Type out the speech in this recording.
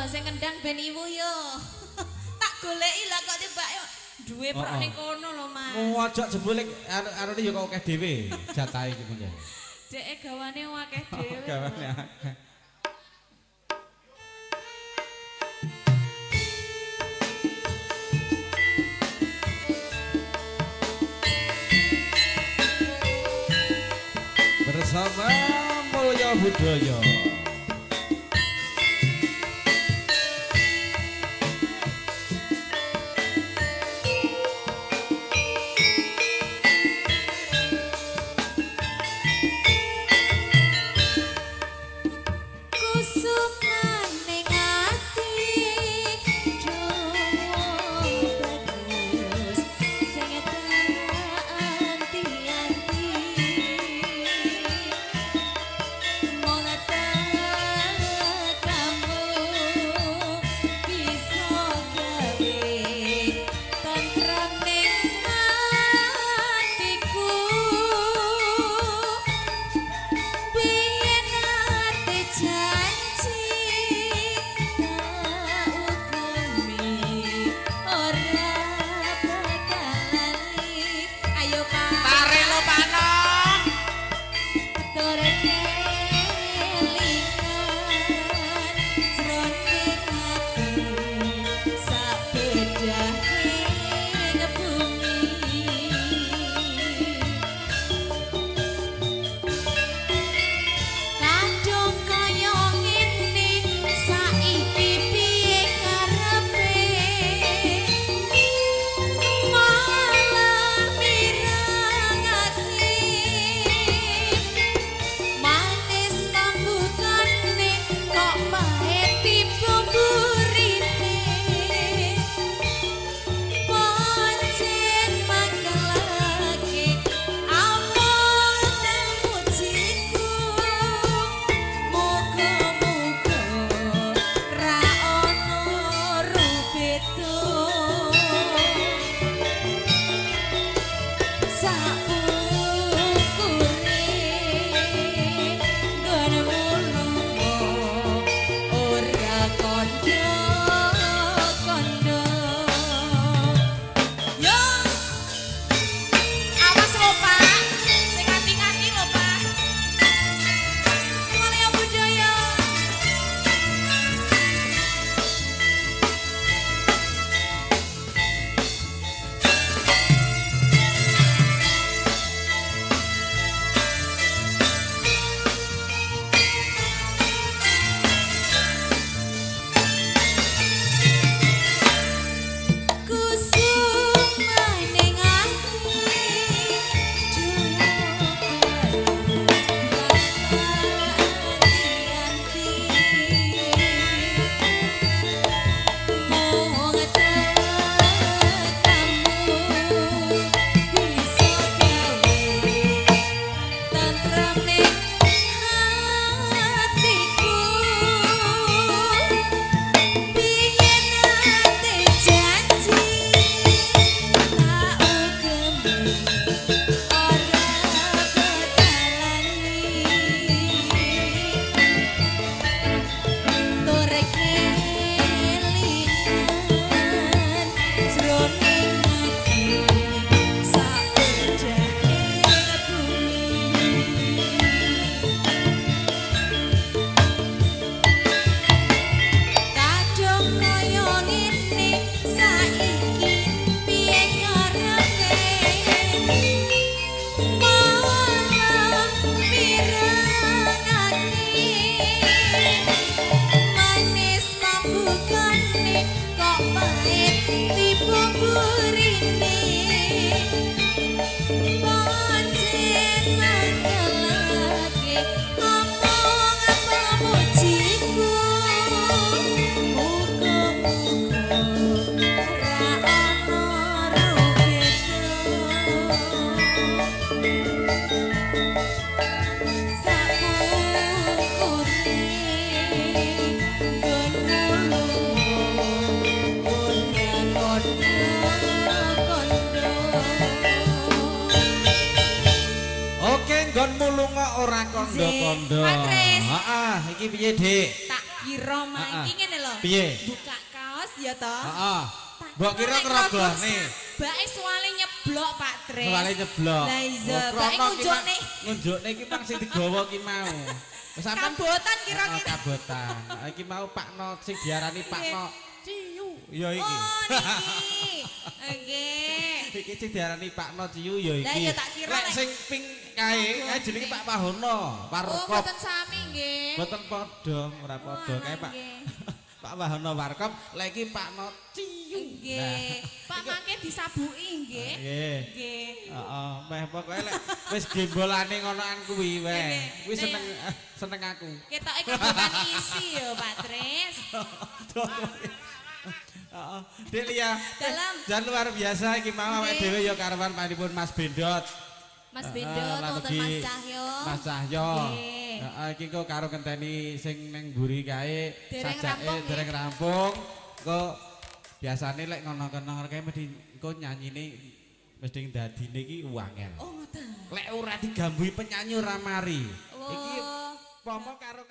Sing ngendang ben iwu yo. Tak goleki lah kok tibake duwe prok ning kono lho, Mas. Mojok jebule arone yo kok akeh dhewe jatahe iki mengko. Dheke gawane akeh dhewe. Gawane akeh. Bersama Mulya Budaya. Ora kondo-kondo. Heeh, iki piye, Dik? Tak kira iki ngene lho. Piye? Buka kaos ya toh. Heeh. Mbok kira ngrogone. Bae suwale nyeblok Pak Tris. Suwale nyeblok. Lah iya, bae ngunjukne. Ngunjukne iki mang sing digawa ki mau. Wis sampean kabotan kira-kira. Kabotan. Iki mau Pak No sing diarani Pak No Ciu. Ya iki. Oh niki. Nggih. Iki sing diarani Pak No Ciu ya iki. Lah iya tak kira lek sing ping kae kae jenenge Pak Wahono, Warkop. Oh mboten sami nggih. Mboten padha, ora padha kae Pak. Pak Wahono Warkop, lek iki Pak No Ciu. Nggih. Pak mangke disabuki nggih. Nggih. Nggih. Heeh, meh pokoke lek wis gembolane ngonoan kuwi wae. Kuwi seneng seneng aku. Ketoke kabotan isi ya Pak Tris. Heeh. Dik Lia. Dalam. Jan luar biasa iki mau awake dhewe ya karepan panipun Mas Bendot. Mas Bendot wonten Mas Cahyo. Mas Cahyo. Heeh, iki kok karo ngenteni sing nang mburi kae sajake dereng rampung. Engko biasane lek ngono-ngono kae mesti engko nyanyine mesti ndadine iki wangel. Oh ngoten. Lek ora digambui penyanyi ora mari. Iki pomo karo